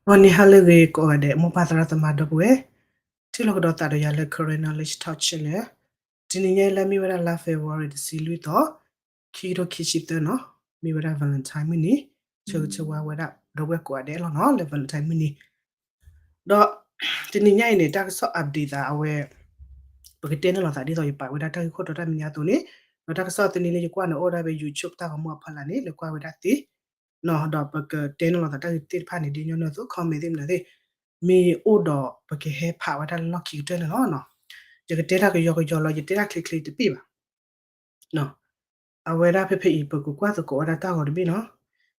ဂီၤနံၤဟါလၢအဂ့ၤကိးဂၤဒဲး မိၢ်ပၢ်သရၣ်သမါဒီပုၢ်ဝဲၢ်, ထံၣ်လိာ်ကဒီးသးဒီးယၤလၢ Karen Knowledge Talk Channel. တနံၤညါအံၤလၢအမ့ၢ်ဝဲဒၣ်လါ February တဆံလွံၢ်သီ, ခံကထိခံဆံသၢနီၤ, မ့ၢ်ဝဲဒၣ် Valentine မုၢ်နံၤ, ဆၢဂ့ၤဆၢဝါဝဲဒၣ်ဒီပုၢ်ဝဲၢ်ကိးဂၤဒဲးလီၤနီၤ လၢ Valentine မုၢ်နံၤ. ဒီးတနံၤညါအံၤန့ၣ် တၢ်ကစီၣ် update သးအဝဲ ပကတဲန့ၣ်လီၤသးဒ်သိးယပာ်ဝဲဒၣ်တၢ်ဂ့ၢ်ခိၣ်တီတၢ်မဲာ်ညါအသိးန့ၣ်, ဒီးတၢ်ကစီၣ်သန့လၢယကွၢ်န့ၣ်အိၣ်ဒၣ်ဖဲ YouTube တၢ်ဂီၤမူအဖီလာ်န့ၣ် လဲၤကွၢ်ဝဲဒၣ်သ့ ဒီးပကတဲန့ၣ်လီၤသးတၢ်ဂ့ၢ်သ့ၣ်တဖၣ်န့ၣ် ဒ်ညီနုၢ်အသိး comment သ့ၣ်မနုၤသ့ၣ် မ့ၢ်အိၣ်ဒီးပကဟဲဖးဝဲဒၣ်လၢလီၢ်ခံကတၢၢ်န့ၣ်လီၤ. ယကတဲတၢ်ကယီကယီလီၤ ယတဲတၢ်ချ့ချ့တပ့ၢ်ဘၣ်. အဝဲဒၣ်ဖဲဖဲအံၤ ပကကွၢ်သကိးဝဲဒၣ်တၢ်ဂီၤတဘ့ၣ်နီၤ.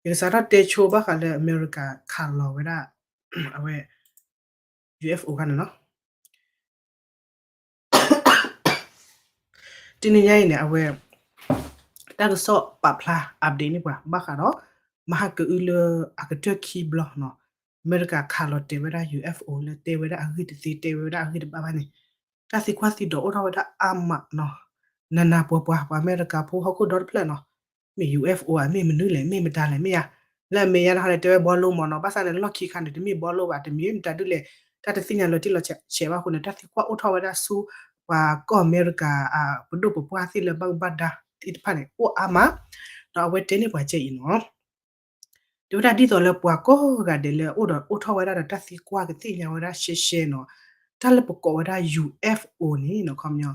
ယကစးထီၣ်တဲဆိဘၣ်ဃးလၢအမဲရကၤခးလီၤဝဲဒၣ် အဝဲ ယူအ့ၣ်အ့ဖ်အိၣ် ခါန့ၣ်နီၤ. တနံၤညါအံၤန့ၣ် အဝဲ တၢ်ကစီၣ်ပာ်ဖျါ update န့ၢ်ပှၤ ဘၣ်ဃးဒီး မဟါကအုလၢအကတၢၢ်ခံဘျီနီၤ, အမဲရကၤခးလီၤတဲာ်ဝဲဒၣ် ယူအ့ၣ်အ့ဖ်အိၣ် လၢတဲဝဲဒၣ်အဂ့ၢ်တသ့ တဲဝဲဒၣ်အဂ့ၢ်တဘၣ်ဘၣ်န့ၣ်, တၢ်သံကွၢ်သံဒိးအိၣ်ထီၣ်ဝဲဒၣ်အါမးနီၤ, နးနးပှၤပှၤ ပှၤအမဲရကၤဖိဟီၣ်ခိၣ်ဒီတဖျၢၣ်နီၤ, မ့ၢ် ယူအ့ၣ်အ့ဖ်အိၣ် ဧါ မ့ၢ်မနုၤလဲၣ် မ့ၢ်မတၤလဲၣ် မ့ၢ်ဧါ, လၢအမဲာ်ညါတခီန့ၣ် တဲဝဲဘီလိမ့ၢ်နီၤ, ဘၣ်ဆၣ်န့ၣ် လီၢ်ခံခါန့ၣ် တမ့ၢ်ဘီလိဘၣ် တမ့ၢ်မတၤဒုလဲၣ်, တၢ်တသ့ၣ်ညါလီၤတံၢ်လီၤဆဲးဘၣ်အဃိန့ၣ် တၢ်သံကွၢ်အိၣ်ထီၣ်ဝဲဒၣ်ဆူ ပှၤကီၢ်အမဲရကၤ ပဒိၣ်ပပှၢ်သ့ၣ်လၢဘၣ်မူဘၣ်ဒါသ့ၣ်တဖၣ်န့ၣ် အိၣ်အါမး, ဒီးအဝဲတဲန့ၢ်ပှၤကဲအံၤနီၤ တဲဝဲဒၣ်ဒ်သိးလၢပှၤကိးဂၤဒဲးလၢအိၣ်ဒီးအိၣ်ထီၣ်ဝဲဒၣ်ဒီးတၢ်သံကွၢ်ကသ့ၣ်ညါဝဲဒၣ်ရှဲရှဲနီၤ, တၢ်လၢပကိးဝဲဒၣ် ယူအ့ၣ်အ့ဖ်အိၣ်န့ၣ်နီၤ ခီပညီ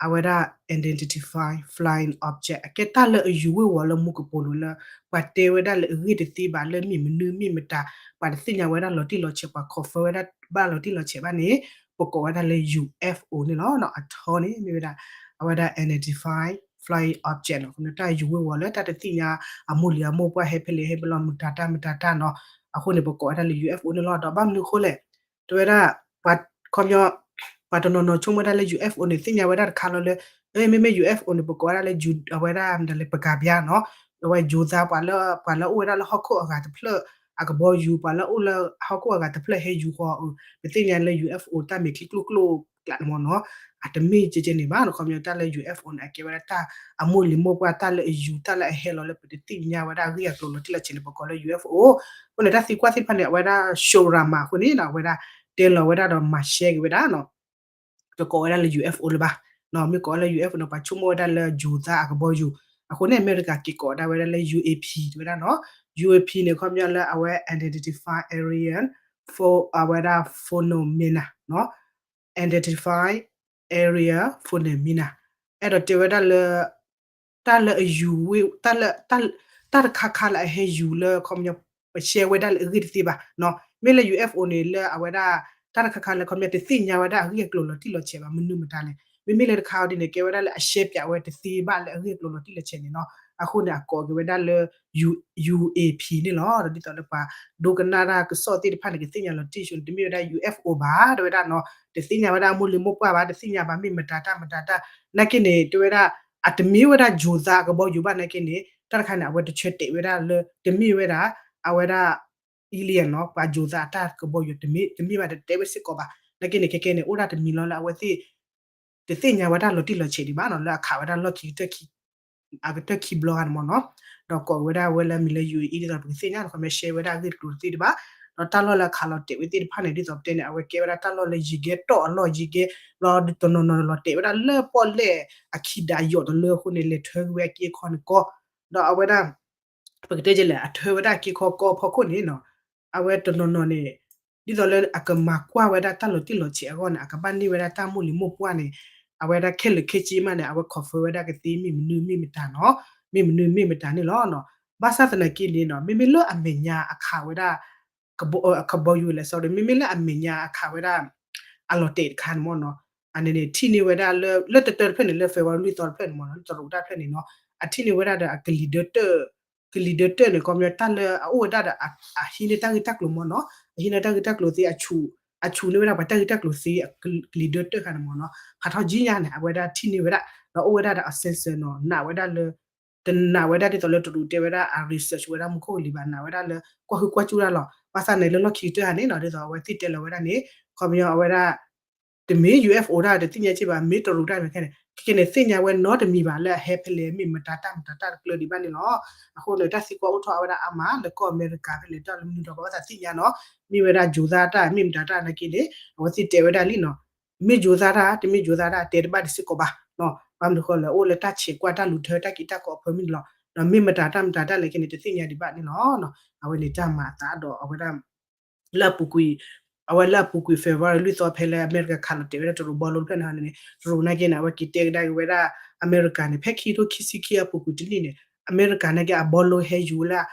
အဝဲဒၣ် unidentified flying object အကဲတၢ်လၢအယူၤဝ့ၤဝီၤလၢမူကပိာ်လိၤလၢ ပှၤတဲဝဲဒၣ်လၢအဂ့ၢ်တသ့ဘၣ်လၢမ့ၢ်မနုၤမ့ၢ်မတၤ, ပှၤတသ့ၣ်ညါဝဲဒၣ်လီၤတံၢ်လီၤဆဲး ပှၤ confirm ဝဲဒၣ်ဘၣ်လီၤတံၢ်လီၤဆဲးဘၣ်န့ၣ် ပကိးဝဲဒၣ်လၢ ယူအ့ၣ်အ့ဖ်အိၣ် န့ၣ်လီၤ. အထီန့ၣ်မ့ၢ်ဝဲဒၣ် အဝဲဒၣ် unidentified flying object နီၤ, တၢ်ယူၤဝ့ၤဝီၤလၢတၢ်တသ့ၣ်ညါအမိၢ်လံၤအမိၢ်ပှၢ်ဟဲဖဲလဲၣ်ဟဲဖဲလဲၣ် မတၤတၢ်မတၤတၢ်နီၤ, အဃိန့ၣ် ပကိးဝဲဒၣ်လၢ ယူအ့ၣ်အ့ဖ်အိၣ် န့ၣ်လီၤ. ဒီးဘၣ်မနုၤအဃိလဲၣ်, တဲဝဲဒၣ် ပှၤခီပညီ ပှၤတနီၤနီၤဆိကမိၣ်ဝဲဒၣ်လၢ ယူအ့ၣ်အ့ဖ်အိၣ် န့ၣ် သ့ၣ်ညါဝဲဒၣ်တခါလီၤလၢ မ့မ့ၢ် ယူအ့ၣ်အ့ဖ်အိၣ် န့ၣ် ပကိးဝဲဒၣ်လၢ ယူ အဝဲဒၣ်မတၤလဲၣ် ပကၤဘျါနီၤ, အဝဲယူၤသး ပှၤလၢ ပှၤလၢအိၣ်ဝဲဒၣ်လၢဟီၣ်ခိၣ်အဂၤတဖျၢၣ် အကဘီယူၤ ပှၤလၢအိၣ်လၢဟီၣ်ခိၣ်အဂၤတဖျၢၣ်ဟဲယူၤဃီၤအီၤ, ပသ့ၣ်ညါလၢ ယူအ့ၣ်အ့ဖ်အိၣ် တၢ်မဲာ်ချံကျိၣ်ကျိၣ်ကျးန့ၣ်မ့ၢ်နီၤ, အတမ့ၢ်ကဲကဲန့ၣ်ဘၣ်နီၤ. ခီပညီတၢ်လၢ ယူအ့ၣ်အ့ဖ်အိၣ် န့ၣ် အကဲဝဲဒၣ်တၢ်အမိၢ်လံၤမိၢ်ပှၢ် တၢ်လၢအယူၤ တၢ်လၢအဟဲလီၤလၢပတသ့ၣ်ညါဝဲဒၣ်အဂ့ၢ်အကျိၤလီၤတံၢ်လီၤဆဲးန့ၣ် ပကိးလၢ ယူအ့ၣ်အ့ဖ်အိၣ်, အဃိန့ၣ် တၢ်သံကွၢ်သ့ၣ်တဖၣ်န့ၣ် အဝဲဒၣ် ရှုံးရမး အဃိန့ၣ် အဝဲဒၣ် တဲလီၤဝဲဒၣ်ဒီးမၤရှဲက့ၤဝဲဒၣ်နီၤ တကိးဝဲဒၣ်လၢ ယူအ့ၣ်အ့ဖ်အိၣ် လၢၤဘၣ်, မ့ၢ်ကိးဝဲလၢ ယူအ့ၣ်အ့ဖ်အိၣ် န့ၣ် ပှၤဆိကမိၣ်ဝဲဒၣ်လၢယူၤသးအကဘီယူၤ, အဃိန့ၣ် အမဲရကၤက့ၤကိးဒၣ်ဝဲဒၣ်လၢ ယူအ့ၣ်အ့ဖ် တဲဝဲဒၣ်နီၤ, ယူအ့ၣ်အ့ဖ် န့ၣ် ခီပညီလၢအဝဲ unidentified aerial pho အဝဲဒၣ် phenomena နီၤ, unidentified aerial phenomena အဲၣ်ဒိးတဲဝဲဒၣ်လၢ တၢ်လၢအယူၤဝ့ၤ တၢ်လၢ တၢ်တခါခါလၢအဟဲယူၤလၢ ခီပညီ ပရှဲဝဲဒၣ်လၢအဂ့ၢ်တသ့ဘၣ်, မ့ၢ်လၢ ယူအ့ၣ်အ့ဖ်အိၣ် န့ၣ် လၢအဝဲဒၣ် တၢ်တခါခါလၢ ခီပညီ တသ့ၣ်ညါဝဲဒၣ်အဂ့ၢ်အကျိၤလီၤတံၢ်လီၤဆဲးဘၣ် မနုၤမတၤလဲၣ်, မ့မ့ၢ်လၢတခါအံၤဒ်န့ၣ် ကဲဝဲဒၣ်လၢအရှဲပၠးဝဲတသ့ဘၣ်လၢအဂ့ၢ်အကျိၤလီၤတံၢ်လီၤဆဲးန့ၣ်နီၤ, အဃိန့ၣ် အကိးက့ၤဝဲဒၣ်လၢ ယူအ့ၣ်အ့ဖ် န့ၣ်လီၤ. ဒီးဒ်သိးလၢပှၤဒိကနၣ်တၢ်ကစီၣ်သ့ၣ်တဖၣ်န့ၣ် ကသ့ၣ်ညါလီၤတံၢ်ဆိန့ၣ် တမ့ၢ်ဝဲဒၣ် ယူအ့ၣ်အ့ဖ်အိၣ် ဘၣ် တဲဝဲဒၣ်နီၤ, တသ့ၣ်ညါဝဲဒၣ်အမိၢ်လံၤမိၢ်ပှၢ်ဘၣ် တသ့ၣ်ညါဘၣ်မ့ၢ်မတၤတၢ်မတၤတၢ်, နာ်က့န့ၣ် တဲဝဲဒၣ် အတမ့ၢ်ဝဲဒၣ်ယူၤသးအကဘီယူၤဘၣ် နာ်က့န့ၣ် တၢ်တခါန့ၣ် အဝဲတဆၢတဲာ်ဝဲဒၣ်လၢ တမ့ၢ်ဝဲဒၣ် အဝဲဒၣ် alien နီၤ ပှၤယူၤသးအတၢ်ကဘီယူၤ တမ့ၢ်ဘၣ် တတဲဝဲစ့ၢ်ကီးဘၣ်, နာ်က့န့ၣ် ခဲကဲန့ၣ် အိၣ်ဒၣ်တမံၤလီၤလၢအဝဲသ့ၣ် တသ့ၣ်ညါဝဲဒၣ်လီၤတံၢ်လီၤဆဲးဒံးဘၣ်နီၤ လၢအခးဝဲဒၣ်လီၢ်ခံ အကတၢၢ်ခံဘျီဂၤန့ၣ်မ့ၢ်နီၤ, ဒီးကိးဝဲဒၣ်ဝဲလၢအမံၤလၢ ယူအ့ၣ်အ့ဖ် ဒ်သိးပကသ့ၣ်ညါန့ၣ် ခီပညီ ရှဲဝဲဒၣ်အဂ့ၢ်တကျိၤတသ့ဒံးဘၣ်, ဒီးတၢ်လီၢ်လၢအခးလီၤတဲာ်ဝဲသ့ၣ်တဖၣ်န့ၣ် ဒ်သိးပတဲန့ၣ် အဝဲကဲဝဲဒၣ်တၢ်လီၢ်လၢယံၤကဲတီၢ်အလီၢ် ယံၤကဲ လီၤတနီၤနီၤန့ၣ် လီၤတဲာ်ဝဲဒၣ်လၢပီၣ်လဲၣ်အခံဒးယိးတလၢအဃိန့ၣ် လဲၤထၢက့ၤဝဲအက့အခီန့ၣ်ကီ, ဒီးအဝဲဒၣ် ပကတဲကလဲၣ် အထၢဝဲဒၣ်အက့အခီကီအဖီခိၣ်န့ၣ်နီၤ, အဝဲတနီၤနီၤန့ၣ် ဒ်သိးလၢအကမၤကွၢ်ဝဲဒၣ်တၢ်လီၤတံၢ်လီၤဆဲးအဂီၢ်န့ၣ် အကဘၣ်န့ၢ်ဝဲဒၣ်တၢ်မိၢ်လံၤမိၢ်ပှၢ်န့ၣ်, အဝဲဒၣ်ခဲလၢာ်ခဲဆ့မးန့ၣ် အဝဲ confirm ဝဲဒၣ်ကသ့ မ့ၢ်မနုၤမ့ၢ်မတၤနီၤ, မ့ၢ်မနုၤမ့ၢ်မတၤန့ၣ်လီၤ. ဘၣ်ဆၣ်သနာ်က့န့ၣ်နီၤ မ့မ့ၢ်လၢအမဲာ်ညါအခးဝဲဒၣ် ကဘီယူၤလဲၣ် sorry မ့မ့ၢ်လၢအမဲာ်ညါအခးဝဲဒၣ် အလီၤတဲာ်တခါန့ၣ်မ့ၢ်နီၤ, အန့ၣ်န့ၣ် ထံၣ်န့ၢ်ဝဲဒၣ်လၢ လၢတတၢတဖျၢၣ်န့ၣ် လၢ February လွံၢ်သီတဖျၢၣ်န့ၣ်မ့ၢ်နီၤ လၢတရူးတၢ်တဖျၢၣ်န့ၣ်နီၤ, အထံၣ်န့ၢ်ဝဲဒၣ်ဒီးအကလံၤဒၢတၢၢ်, ကလံၤဒၢတၢၢ်န့ၣ် ခီပညီတၢ်လၢအအိၣ်ဝဲဒၣ်ဒီး အဟံးန့ၢ်တၢ်ဂ့ၢ်တၢ်ကျိၤမ့ၢ်နီၤ, အဟံးန့ၢ်တၢ်ဂ့ၢ်တၢ်ကျိၤသ့ အဆူၣ်န့ၢ်ဝဲဒၣ်ပှၤတၢ်ဂ့ၢ်တၢ်ကျိၤသ့ ကလံၤဒၢတၢၢ်ခါန့ၣ်မ့ၢ်နီၤ, ဖးထီၣ်ကံညါန့ၣ် အဝဲဒၣ်ထံၣ်န့ၢ်ဝဲဒၣ် ဒီးအိၣ်ဝဲဒၣ်ဒီးအ sensor နီၤ နာ်ဝဲဒၣ်လၢ တနာ်ဝဲဒၣ်ဒ်သိးလၢတရူးတဲဝဲဒၣ် အ research ဝဲဒၣ်မူခိၣ်ကလံၤဘၣ် နာ်ဝဲဒၣ်လၢ ကွၢ်ဟုကွၢ်စူၣ်တၢ်လီၤ. ဘၣ်ဆၣ်န့ၣ်လၢလီၢ်ခံကတၢၢ်ဧါန့ၣ်နီၤ ဒ်သိးအဝဲသ့ၣ်တဲလီၤဝဲဒၣ်န့ၣ် ခီပညီအဝဲဒၣ် တမ့ၢ် ယူအ့ၣ်အ့ဖ်အိၣ် တၢ်တသ့ၣ်ညါစ့ၢ်ဘၣ် မ့ၢ်တရူးတၢ်မ့ၢ်ခဲန့ၣ် ခဲကဲန့ၣ် သ့ၣ်ညါဝဲနီတမံၤဘၣ်လၢအဟဲဖဲလဲၣ် မ့ၢ်မတၤတၢ်မတၤတၢ်တကျၢၤဒံးဘၣ်န့ၣ်လီၤ. အဃိန့ၣ် တၢ်သံကွၢ်အိၣ်ထီၣ်အဝဲဒၣ်အါမး လၢကီၢ်အမဲရကၤဖဲလဲၣ် တၢ်လၢမနုၤဒီးပဘၣ်သးသ့ၣ်ညါနီၤ မ့ၢ်ဝဲဒၣ်ယိၤသးတၢ် မ့ၢ်မတၤတၢ်နာ်က့န့ၣ် အဝဲသ့ၣ်တဲဝဲဒၣ်လံနီၤ, မ့ၢ်ယိၤသးတၢ် တမ့ၢ်ယိၤသးတၢ် တဲတဘၣ်ဒံးစ့ၢ်ကီးဘၣ်နီၤ, ဘၣ်မနုၤဃိလဲၣ် အိၣ်လၢတၢ်ဆဲးကွၢ်တၢ်လူၤထၢတၢ်က့ၤတၢ်ကိးအဖၢမုၢ်န့ၣ်လီၤ. ဒီးမ့ၢ်မတၤတၢ်မတၤတၢ်လဲၣ်က့န့ၣ် တသ့ၣ်ညါဒံးဘၣ်န့ၣ်လီၤ. အဝဲန့ၣ်တၢ်မၤအသးဒီးအဝဲဒၣ် လၢအပူၤကွံာ် အဝဲလၢအပူၤကွံာ် February လွံၢ်သီ ဖဲလၢအမဲရကၤခးလီၤတဲာ်ဝဲဒၣ်တရူးဘီလိဖျၢၣ်န့ၣ်န့ၣ် တရူးနာ်က့န့ၣ် အဝဲက့ၤတဲကဒါက့ၤဝဲဒၣ် အမဲရကၤန့ၣ် ဖဲခံကထိခံဆံခံအပူၤကွံာ်တနံၣ်န့ၣ် အမဲရကၤနာ်က့အဘီလိဟဲယူၤဝဲဒၣ်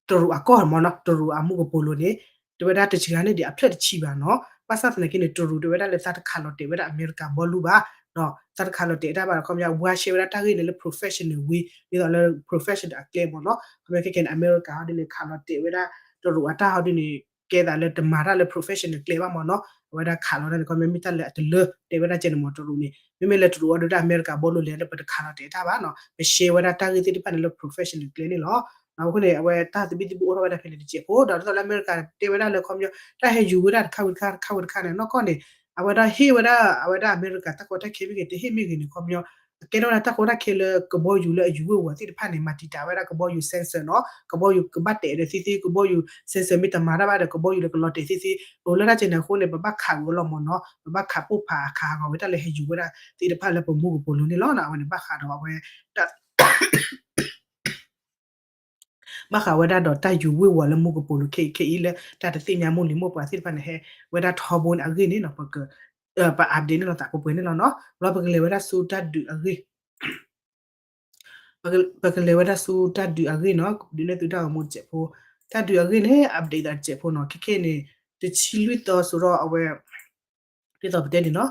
တရူးအကီၢ်မ့ၢ်နီၤ တရူးအမူကပိာ်လိၤန့ၣ် တဲဝဲဒၣ်တစှၤန့ၢ်ဒံးအဖျၢၣ်တဆံဘၣ်နီၤ. ဘၣ်ဆၣ်သနာ်က့န့ၣ် တရူးတဲဝဲဒၣ်လၢသးတခးလီၤတဲာ်ဝဲဒၣ်အမဲရကၤဘီလိဘၣ် ဒီးသးတခးလီၤတဲာ်တၢ်ဘၣ်ဒီး ခီပညီ ဝါရှဲဝဲဒၣ်တၢ်ဂ့ၢ်န့ၣ်လၢ professional way ဒ်သိးလၢ professional အကျဲမ့ၢ်နီၤ. ခီပညီခဲကဲန့ၣ် အမဲရကၤဟီဒ်န့ၣ် ခးလီၤတဲာ်ဝဲဒၣ် တရူးအတၢ်ဟီဒ်န့ၣ် ကဲသးလၢတမၤတၢ်လၢ professional ကျဲဘၣ်မ့ၢ်နီၤ. အဝဲဒၣ်ခးလီၤတၢ်န့ၣ် ခီပညီမ့ၢ်တၢ်လၢအတလၢ တဲဝဲဒၣ်ကဲန့ၣ်မ့ၢ်တရူးန့ၣ် မ့မ့ၢ်လၢတရူးအီၤဒုးဒၣ်အမဲရကၤဘီလိလဲၣ်လၢပတခးလီၤတဲာ်တၢ်ဘၣ်နီၤ ပရှဲဝဲဒၣ်တၢ်ဂ့ၢ်သ့ၣ်တဖၣ်န့ၣ်လၢ professional ကျဲန့ၣ်လီၤ. အဃိန့ၣ် အဝဲတၢ်သဘံၣ်သဘုၣ်အိၣ်ထီၣ်ဝဲဒၣ်ဖဲန့ၣ်တစဲးဖိ ဒီးဒ်သိးလၢအမဲရကၤတဲဝဲဒၣ်လၢခီပညီ တၢ်ဟဲယူၤဝဲဒၣ်တခါဝံၤတခါ တခါဝံၤတခါန့ၣ် နီၢ်ကီၢ်န့ၣ် အဝဲဒၣ်ဟ့ၣ်ဝဲဒၣ် အဝဲဒၣ်အမဲရကၤတၢ်ကီတၢ်ခဲမ့ၢ်ဂ့ၤ တဟ့ၣ်မ့ၢ်ဂ့ၤန့ၣ် ခီပညီ အကဲထီၣ်ဝဲဒၣ်တၢ်ကီတၢ်ခဲလၢကဘီယူၤလၢအယူၤဝ့ၤဝီၤသ့ၣ်တဖၣ်န့ၣ် မၤတံာ်တာ်ဝဲဒၣ်ကဘီယူၤ sensor နီၤ ကဘီယူၤကဘၣ်တဲာ်ဒီးသ့သ့ ကဘီယူၤ sensor မ့ၢ်တမၤတၢ်ဘၣ်ဒီး ကဘီယူၤလၢကလီၤတဲာ်သ့သ့ အိၣ်လၢတၢ်ကဲန့ၣ်အဃိန့ၣ် ပဘၣ်ခးဝံၤအလီၢ်မ့ၢ်နီၤ ပဘၣ်ခးပူၤဖးအခးအဂီၤဝဲဒၣ်လၢဟဲယူၤဝဲဒၣ်သ့ၣ်တဖၣ်လၢပမူကပိာ်လိၤန့ၣ်လီၤ. အဝဲန့ၣ်ဘၣ်ဃးဒီးအဝဲ ဘၣ်ဃးဝဲဒၣ်ဒီးတၢ်ယူၤဝ့ၤဝီၤလၢမူကပိာ်လိၤခဲအံၤခဲအံၤလၢ တၢ်တသ့ၣ်ညါမိၢ်လံၤမိၢ်ပှၢ်သ့ၣ်တဖၣ်န့ၣ် ဟဲဝဲဒၣ်ထီဘိန့ၣ်အဂ့ၢ်န့ၣ်နီၤ ပ ပ update န့ၣ်လီၤသးပှဲၤပှဲၤန့ၣ်လီၤနီၤ. ဘျီပကလဲၤဝဲဒၣ်ဆူတၢ်ဒုးအဂ့ၢ် ပကလဲၤဝဲဒၣ်ဆူတၢ်ဒုးအဂ့ၢ်နီၤ ဒုးနဲၣ်သုတၢ်ဂီၤမူတစဲးဖိ တၢ်ဒုးအဂ့ၢ်န့ၣ် update သးတစဲးဖိနီၤ ခဲခဲန့ၣ် တဆံလွံၢ်သီစိဒီးအဝဲ ဒ်သိးပတဲန့ၣ်နီၤ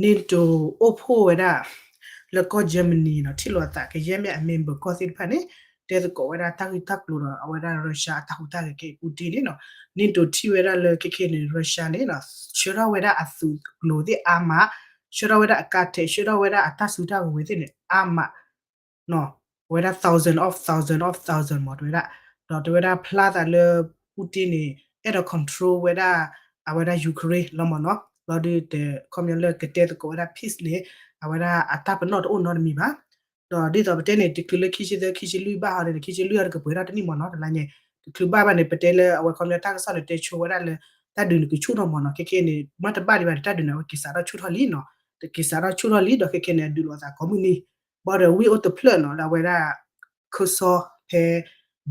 NATO အိၣ်ဖှိၣ်ဝဲဒၣ် လၢကီၢ် Germany နီၤ ထံၣ်လိာ်အသးကယဲၢ်မ့ၢ်အ member ကီၢ်သ့ၣ်တဖၣ်န့ၣ် တဲသကိးဝဲဒၣ်တၢ်ဂ့ၢ်တၢ်ကျိၤဒီး အဝဲဒၣ် Russia အတၢ်ဟူးတၢ်ဂဲၤကဲ Putin န့ၣ်နီၤ NATO ထံၣ်ဝဲဒၣ်လၢခဲခဲန့ၣ် Russia န့ၣ်နီၤ ဆှၢထီၣ်ဝဲဒၣ်အသုးကျိၤသ့ၣ်အါမး ဆှၢထီၣ်ဝဲဒၣ်အကါထဲး ဆှၢထီၣ်ဝဲဒၣ်အတၢ်စုတၢ်ကဝဲၤသ့ၣ်န့ၣ် အါမး ဝဲဒၣ် thousand of thousand of thousand မ့ၢ်တဲဝဲဒၣ် ဒီးတဲဝဲဒၣ်ဖျါသးလၢ Putin န့ၣ် အဲၣ်ဒိး control ဝဲဒၣ် အဝဲဒၣ် Ukraine လီၤမ့ၢ်နီၤ လီၤဒုးတဲ ခီပညီလၢကတဲသကိးဝဲဒၣ် peace န့ၣ် အဝဲဒၣ်အတၢ်ပနီၣ်တအိၣ်နီတမံၤဘၣ် ဒီးဒ်သိးပတဲန့ၣ် တချုးလၢခံဆံသၢ ခံဆံလွံၢ်ဘၣ်ဟီဒ်န့ၣ် ခံဆံလွံၢ်ဟီဒ်ကပှဲၤထီၣ်တနံၣ်မ့ၢ်နီၤ တလါညါ တချုးဘၣ်ဘၣ်န့ၣ် ပတဲလၢအဝဲခီပညီတၢ်ကစီၣ်န့ၣ်တဲဆိဝဲဒၣ်လၢ တၢ်ဒုးန့ၣ်ကဆူၣ်ထီၣ်မ့ၢ်နီၤ ခဲခဲန့ၣ် မ့ၢ်တဘၣ်ဒံးဘၣ်န့ၣ် တၢ်ဒုးန့ၣ် အဝဲက့ၤစးထီၣ်ဆူၣ်ထီၣ်လံနီၤ တက့ၤစးထီၣ်ဆူၣ်ထီၣ်လံဒီးခဲခဲန့ၣ် အဒုးလိာ်သးကိးမုၢ်နံၤ ဘၣ်ဒီးဝ့ၢ်အိၣ်တဖျၢၣ်နီၤ လၢအဝဲဒၣ် ခၢၣ်စီ ဖဲ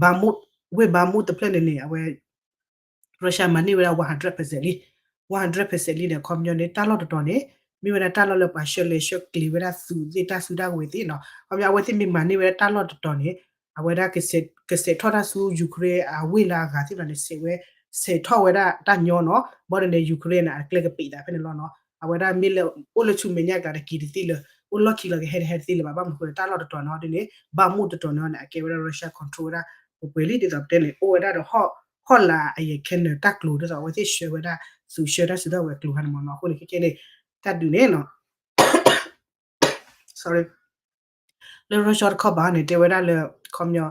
Bakhmut ဝ့ၢ် Bakhmut တဖျၢၣ်န့ၣ်န့ၣ် အဝဲ Russia မၤန့ၢ်ဝဲဒၣ် one hundred percent လံ one hundred percent လံန့ၣ် ခီပညီန့ၣ် တၢ်လီၢ်တတီၤန့ၣ် မ့ၢ်ဝဲဒၣ်တၢ်လီၢ်လၢပှၤဆှၢလဲၤဆှၢကျဲၤဝဲဒၣ်သုးသ့ၣ်တၢ်စုတၢ်ကဝဲၤသ့ၣ်နီၤ ခီပညီအဝဲသ့ၣ်မ့ၢ်မၤန့ၢ်ဝဲဒၣ်တၢ်လီၢ်တတီၤန့ၣ် အဝဲဒၣ် ကဆဲးထီၣ်တၢ်ဆူ Ukraine အဝ့ၢ်လၢအဂၤသ့ၣ်တဖၣ်န့ၣ် ဆဲးဝဲ ဆဲးထီၣ်ဝဲဒၣ်တၢ်ညီနီၤ ဘၣ်ဒီးန့ၣ် Ukraine န့ၣ် အကျဲကပံးသးဖဲန့ၣ်လီၤနီၤ အဝဲဒၣ်မ့ၢ်လၢ အိၣ်လၢဆူမဲာ်ညါကျါတက့ၤတသ့လၢၤ အိၣ်လီၢ်ခံလီၤကဟဲတဟဲတသ့လၢၤဘၣ် ဘၣ်မနုၤဃိလၢတၢ်လီၢ်တတီၤန့ၣ်ဒ်န့ၣ် Bakhmut တတီၤန့ၣ်န့ၣ် အကဲဝဲဒၣ် Russia control ဝဲဒၣ် ပှဲၤပှဲၤလံ ဒ်သိးပတဲန့ၣ် အိၣ်ဝဲဒၣ်ဒီး ဟီၣ်လာ်အယဲၢ်ခဲနၢၤတၢ်ကျိၤ ဒ်သိးအဝဲသ့ၣ်ဆှၢဝဲဒၣ် သုးဆှၢတၢ်စုတၢ်ကဝဲၤကျိၤခါန့ၣ်မ့ၢ်နီၤ အဃိန့ၣ် ခဲခဲန့ၣ် တၢ်ဒုးန့ၣ်နီၤ sorry လၢ Russia တခီပၤန့ၣ် တဲဝဲဒၣ်လၢ ခီပညီ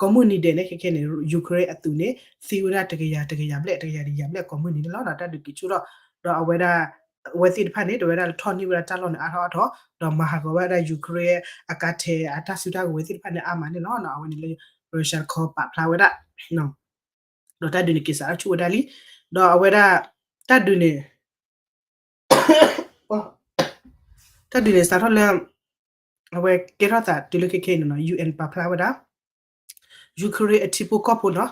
ကိးမုၢ်နံၤဒဲးန့ၣ် ခဲခဲန့ၣ် Ukraine အသုးန့ၣ် သံဝဲဒၣ်တကယၤ တကယၤဘျဲၣ် တကယၤတကယၤဘျဲၣ်ကိးမုၢ်နံၤန့ၣ်လီၤ တၢ်ဒုးက့ၤဆူၣ်ထီၣ် ဒီးအဝဲဒၣ် အဝဲသ့ၣ်တဖၣ်န့ၣ် တဲဝဲဒၣ်လၢထီၣ်န့ၢ်ဝဲဒၣ်တၢ်လီၢ်န့ၣ်အါထီၣ်အါထီၣ် ဒီးမၤဟးဂီၤဝဲဒၣ် Ukraine အကါထဲးအတၢ်စုတၢ်ကဝဲၤသ့ၣ်တဖၣ်န့ၣ်အါမးန့ၣ်လီၤ အဝဲန့ၣ်လၢ Russia တခီပာ်ဖျါဝဲဒၣ် ဒီးတၢ်ဒုးန့ၣ်က့ၤစးထီၣ်ဆူၣ်ဝဲဒၣ်လံ ဒီးအဝဲဒၣ် တၢ်ဒုးန့ၣ် တၢ်ဒုးန့ၣ်စးထီၣ်လၢ အဝဲကဲထီၣ်သးတုၤလၢခဲခဲအံၤန့ၣ်နီၤ UN ပာ်ဖျါဝဲဒၣ် Ukraine အထံဖိကီၢ်ဖိနီၤ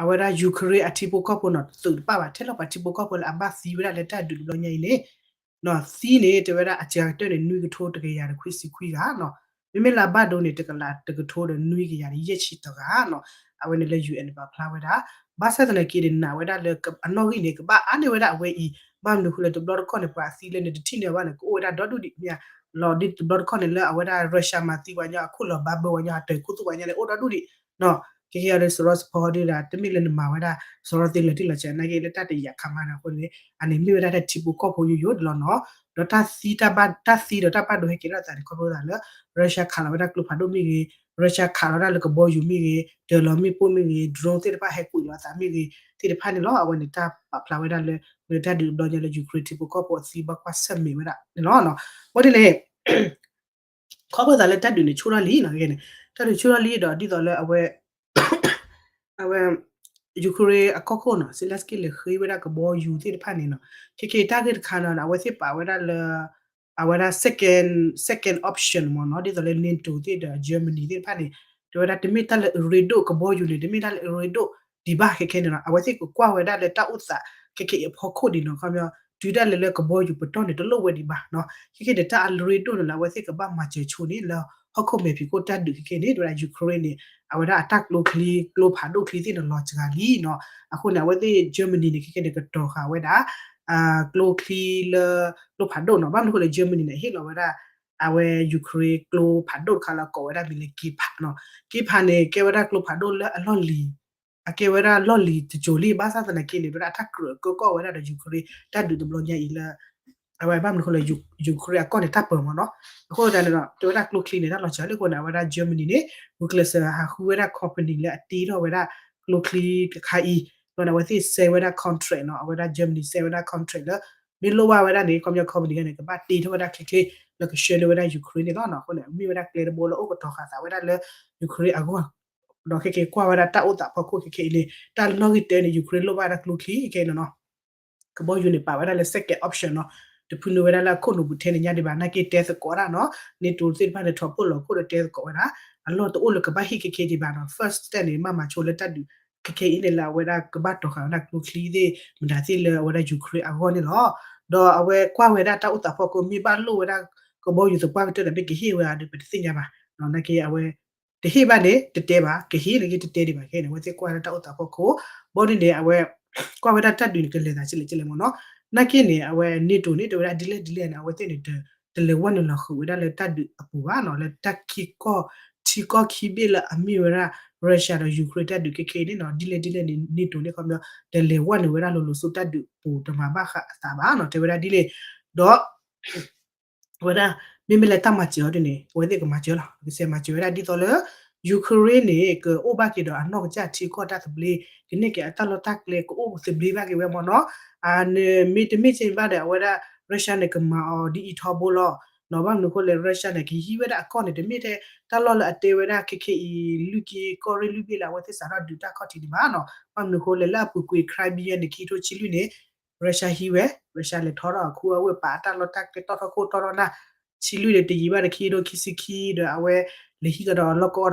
အဝဲဒၣ် Ukraine အထံဖိကီၢ်ဖိနီၤ သုးတပာ်ဘၣ် ထဲလီၤပှၤထံဖိကီၢ်ဖိလၢအဘၣ်သံဝဲဒၣ်လၢတၢ်ဒုးတဘျီညါအံၤန့ၣ် သံန့ၣ် တဲဝဲဒၣ်အစှၤကတၢၢ်န့ၣ် နွံကထိတကယၤဒီးခွံဆံခွံဂၤနီၤ မ့မ့ၢ်လၢအဘၣ်ဒိန့ၣ် တကလးတကထိဒီးနွံကယၤဒီးယဲၢ်ဆံတဂၤနီၤ အဝဲန့ၣ်လၢ UN န့ၣ်ပာ်ဖျါဝဲဒၣ် ဘၣ်ဆၣ်သနာ်က့န့ၣ် နာ်ဝဲဒၣ်လၢအနီၣ်ဂံၢ်န့ၣ် ကဘၣ်အါန့ၢ်ဝဲဒၣ်အဝဲအံၤ ဘၣ်မနုၤဃိလၢတဘျီတခီၣ်န့ၣ် ပှၤအသံလၢနတထံၣ်န့ၢ်ဘၣ်န့ၣ် ကအိၣ်ဝဲဒၣ်ဒီဒူၣ်ဒံးမ့ၢ်ဧါ လီၤဒ်တဘျီတခီၣ်န့ၣ်လၢအဝဲဒၣ် Russia မၤသံပှၤညီ အခိၣ်လီၤဘါဘၢပှၤညီ အတၢ်ခိၣ်သူပှၤညီန့ၣ် အိၣ်ဒီဒူၣ်ဒံး ခဲကဲအံၤဒီး စီၤရီစဖီဒ်ဒီး တမ့ၢ်လၢနမၤဝဲဒၣ် စီၤရီသ့လၢာ်တ့ၢ်လီၤစှၤနာ်က့လၢတၢ်တယာ်ခါမးန့ၣ်အဃိန့ၣ် အန့ၣ်မ့ၢ်ဝဲဒၣ်တၢ်ထံဖိကီၢ်ဖိယိယိဒ်လီၤနီၤ ဒီးတၢ်သံတၢ်ဘၣ် တၢ်သံဒီးတၢ်ဘၣ်ဒိဟဲကဲထီၣ်သးန့ၣ် ခီဖျိသးလၢ Russia ခးလီၤဝဲဒၣ်ကျိဖးဒိၣ်မ့ၢ်ဂ့ၤ Russia ခးလီၤဝဲဒၣ်လၢကဘီယူၤမ့ၢ်ဂ့ၤ တၢၤလီၤမ့ၣ်ပိၢ်မ့ၢ်ဂ့ၤ drone သ့ၣ်တဖၣ်ဟဲကွံာ်လီၤအသးမ့ၢ်ဂ့ၤ သ့ၣ်တဖၣ်န့ၣ်လီၤ အဝဲန့ၣ်တၢ်ပာ်ဖျါဝဲဒၣ်လၢ မ့ၢ်တၢ်ဒုးတဘျီညါလၢ Ukraine ထံဖိကီၢ်ဖိအသံဘၣ်ကွၢ်ဆၢၣ်မဲာ်ဝဲဒၣ်န့ၣ်လီၤ. ဘၣ်ဒ်လဲၣ် ခီဖျိသးလၢတၢ်ဒုးန့ၣ်ဆူၣ်ထီၣ်လံနီၤ ခဲကဲန့ၣ် တၢ်ဒုးဆူၣ်ထီၣ်လံဒီးဒ်သိးလၢအဝဲ အဝဲ Ukraine အကီၢ်ခိၣ်နီၤ Zelensky လဲၤဃ့ဝဲဒၣ်ကဘီယူၤသ့ၣ်တဖၣ်န့ၣ်နီၤ ခဲကနံၣ်အံၤတၢ်ဂ့ၢ်တခါနီၤ အဝဲသ့ၣ်ပာ်ဝဲဒၣ်လၢ အဝဲဒၣ် second second option မ့ၢ်နီၤ ဒ်သိးလၢ NATO သ့ၣ်ဒီး Germany သ့ၣ်တဖၣ်န့ၣ် တဲဝဲဒၣ်တမ့ၢ်တၢ်လၢအရ့ဒိၣ် ကဘီယူၤန့ၣ် တမ့ၢ်တၢ်လၢအရ့ဒိၣ်ဒံးဘၣ် ခဲကနံၣ်အံၤနီၤ အဝဲသ့ၣ်ကကွၢ်ဝဲဒၣ်လၢတၢ်အိၣ်သးခဲကနံၣ်အံၤအဖီခိၣ်ဒံးနီၤ ခီပညီ တုၤဒၣ်လဲာ်လၢကဘီယူၤပတီၢ်န့ၣ် တလိၣ်ဝဲဒံးဘၣ်နီၤ ခဲကနံၣ်အံၤန့ၣ် တၢ်အရ့ဒိၣ်န့ၣ်လၢအဝဲသ့ၣ်ကဘၣ်မၤစၢၤဆိန့ၣ်လၢ ဟီၣ်ခိၣ်မဲာ်ဖံးခိၣ်တၢ်ဒုးခဲကနံၣ်အံၤန့ၣ် တဲဝဲဒၣ် Ukraine န့ၣ် အဝဲဒၣ်အတၢ်ကျိချံ ကျိဖးဒိၣ်ချံသ့ၣ်န့ၣ်လီၤစှၤလံနီၤ အဃိန့ၣ် အဝဲသ့ၣ် Germany န့ၣ် ခဲကနံၣ်အံၤန့ၣ် ကတီၤဃာ်ဝဲဒၣ် ကျိချံလၢ ကျိဖးဒိၣ်နီၤ ဘၣ်မနုၤအဃိလဲၣ် Germany န့ၣ် ဟ့ၣ်လီၤဝဲဒၣ် အဝဲ Ukraine ကျိဖးဒိၣ်တခါလၢကိးဝဲဒၣ်မံၤလၢ Gepard နီၤ Gepard န့ၣ် ကဲဝဲဒၣ်ကျိဖးဒိၣ်လၢအလီၢ်လံၤ အကဲဝဲဒၣ်လီၢ်လံၤတစိၤလံ ဘၣ်ဆၣ်သနာ်က့န့ၣ် တဲဝဲဒၣ်အတၢ်ကြၢးကၢကီၢ်ဝဲဒၣ်ဒီး Ukraine တၢ်ဒုးတဘျီညါအံၤလၢ အဝဲဘၣ်မနုၤအဃိလဲၣ် Ukraine အကီၢ်န့ၣ် တၢ်ပၢၢ်မ့ၢ်နီၤ အဃိသတးန့ၣ်ဒီး တဲဝဲဒၣ်ကျိချံန့ၣ် တၢ်လီၤစှၤလံအဃိန့ၣ် အဝဲဒၣ် Germany န့ၣ် Wikileaks ဟးဃုဝဲဒၣ် company လၢအတ့ထီၣ်ဝဲဒၣ်ကျိချံတခါအံၤ ဒီးန့ၣ် အဝဲသ့ၣ် sign ဝဲဒၣ် contract နီၤ အဝဲဒၣ် Germany sign ဝဲဒၣ် contract လၢ မ့ၢ်လိၣ်ဘၣ်ဝဲဒၣ်န့ၣ် ခီပညီ company န့ၣ် ကဘၣ်တ့ထီၣ်ဝဲဒၣ်ချ့ချ့ လၢကဆှၢန့ၢ်ဝဲဒၣ် Ukraine န့ၣ်လီၤနီၤ အဃိန့ၣ် မ့ၢ်ဝဲဒၣ်ကျဲတဘိလၢအိၣ်ကတီၤဃာ်သးဝဲဒၣ်လၢ Ukraine အဂီၢ် ဒီးခဲကနံၣ်အံၤကွၢ်ဝဲဒၣ်တၢ်အိၣ်သးဖီခိၣ်ခဲကနံၣ်အံၤန့ၣ် တၢ်နီၣ်ဂံၢ်တၢန့ၣ် Ukraine လိၣ်ဘၣ်ဝဲဒၣ်ကျိချံခဲကနံၣ်အံၤနီၤ ကဘီယူၤန့ၣ် ပာ်ဝဲဒၣ်လၢ second option နီၤ တဖုနုာ်ဝဲဒၣ်လၢအခိၣ်နူာ်ပူၤထဲန့ၣ်ညါဒံးဘၣ် နာ်က့တဲသကိးတၢ်နီၤ NATO သ့ၣ်တဖၣ်န့ၣ် ထီၣ်ဖှိၣ်လီၤခိၣ်ဒီးတဲသကိးဝဲဒၣ် အလီၢ်တအိၣ်လၢကဘၣ်ဟ့ၣ်ခဲကနံၣ်အံၤဒံးဘၣ်နီၤ first step န့ၣ် မ့ၢ်မၤဆိလၢတၢ်ဒုး ခဲကနံၣ်အံၤန့ၣ်လၢအဝဲဒၣ်ကဘၣ်တီၤဃာ်ဝဲဒၣ်ကျိချံသ့ၣ် မတၤသ့ၣ်လၢအဝဲဒၣ် Ukraine အဂီၢ်န့ၣ်လီၤ. ဒီးအဝဲကွၢ်ဝဲဒၣ်တၢ်အိၣ်သးဖီခိၣ် မ့ၢ်ဘၣ်လိၣ်ဝဲဒၣ်ကဘီယူၤသပှၢ်ကတၢၢ်ဒီး မ့ၢ်ကဟ့ၣ်ဝဲဧါဒီးပတသ့ၣ်ညါဘၣ်. နာ်က့အဝဲ တဟ့ၣ်ဘၣ်န့ၣ် တတဲဘၣ်, ကဟ့ၣ်န့ၣ်က့တတဲဒံးဘၣ်. ခဲအံၤန့ၣ် အဝဲသ့ၣ်ကွၢ်ဝဲဒၣ်တၢ်အိၣ်သးဖီခိၣ်, ဘီဒ်န့ၣ် အဝဲ ကွၢ်ဝဲဒၣ်တၢ်ဒုးန့ၣ် ကလဲၤသးကလဲၣ်ကလဲၣ်မ့ၢ်နီၤ. နာ်က့န့ၣ် အဝဲ NATO န့ၣ် တဲဝဲဒၣ်ဒ်လဲၣ်ဒ်လဲၣ်န့ၣ် အဝဲသ့ၣ်န့ၣ် တလဲၤဝဲနုာ်လီၤဃုာ်ဝဲဒၣ်လၢတၢ်ဒုးအပူၤဘၣ်နီၤ, လၢတၢ်ခံကီၢ် ထံကီၢ်ခံဘ့ၣ်လၢအမ့ၢ်ဝဲဒၣ် Russia ဒီး Ukraine တၢ်ဒုးခဲခဲအံၤန့ၣ်နီၤ, ဒ်လဲၣ်ဒ်လဲၣ်န့ၣ် NATO န့ၣ် ခီပညီ တလဲၤဝဲနုာ်ဝဲဒၣ်လိၤလိၤဆူတၢ်ဒုးအပူၤ တမၤဘၣ်ဃးအသးဘၣ်နီၤ, တဲဝဲဒၣ်ဒ်န့ၣ်. ဒီး အဝဲဒၣ် မ့မ့ၢ်လၢတၢ်မၤစၢၤအီၤဒ်န့ၣ် အဝဲသ့ၣ်ကမၤစၢၤလီၤ, ကစဲးမၤစၢၤဝဲဒၣ်ဒ်သိးလၢ Ukraine န့ၣ် ကအိၣ်ဘၣ်က့ၤဒီးအနီၢ်ကစၢ်ထံကီၢ်တၢ်သဘျ့, ကန့ၢ်က့ၤအတၢ်လီၢ်တၢ်ကျဲ ကအိၣ်သဘျ့ဘၣ်က့ၤဝဲမ့ၢ်နီၤ. မ့တမ့ၢ်ဘၣ်ဒီး အဝဲဒၣ် Russia န့ၣ် ကမၤအီၤဒ်အံၤထီဘိလီၤ. ဘၣ်မနုၤအဃိလဲၣ် Russia န့ၣ် ကဟံးဝဲဒၣ်အကီၢ်န့ၣ် တမ့ၢ်ထဲတၢ်လီၢ်လၢအတဲဝဲဒၣ်ခဲခဲအံၤ လွံၢ်က့ ကီၢ်ရ့ၣ်လွံၢ်ဘ့ၣ်လၢ အဝဲသ့ၣ်စးထီၣ်ဒုးတၢ်ခီၣ်ထံးန့ၣ်ဘၣ်နီၤ. ဘၣ်မနုၤအဃိလဲၣ် လၢအပူၤကွံာ် Crimea န့ၣ် ခံကထိဆံလွံၢ်န့ၣ် Russia ဟံးဝဲ, Russia လဲၤထီထီၣ်အခူအဝ့ၢ် ပာ်အတၢ်လီၢ်တၢ်ကျဲတီၢ်ထီၣ်ခိၣ်တီၢ်ထီၣ်နၢ် ဆံလွံၢ်န့ၣ် တယံာ်ဘၣ်ဒီး ခံကထိခံဆံခံ ဒီးအဝဲလဲၤဟံးကဒီးလီၢ်ကီၢ်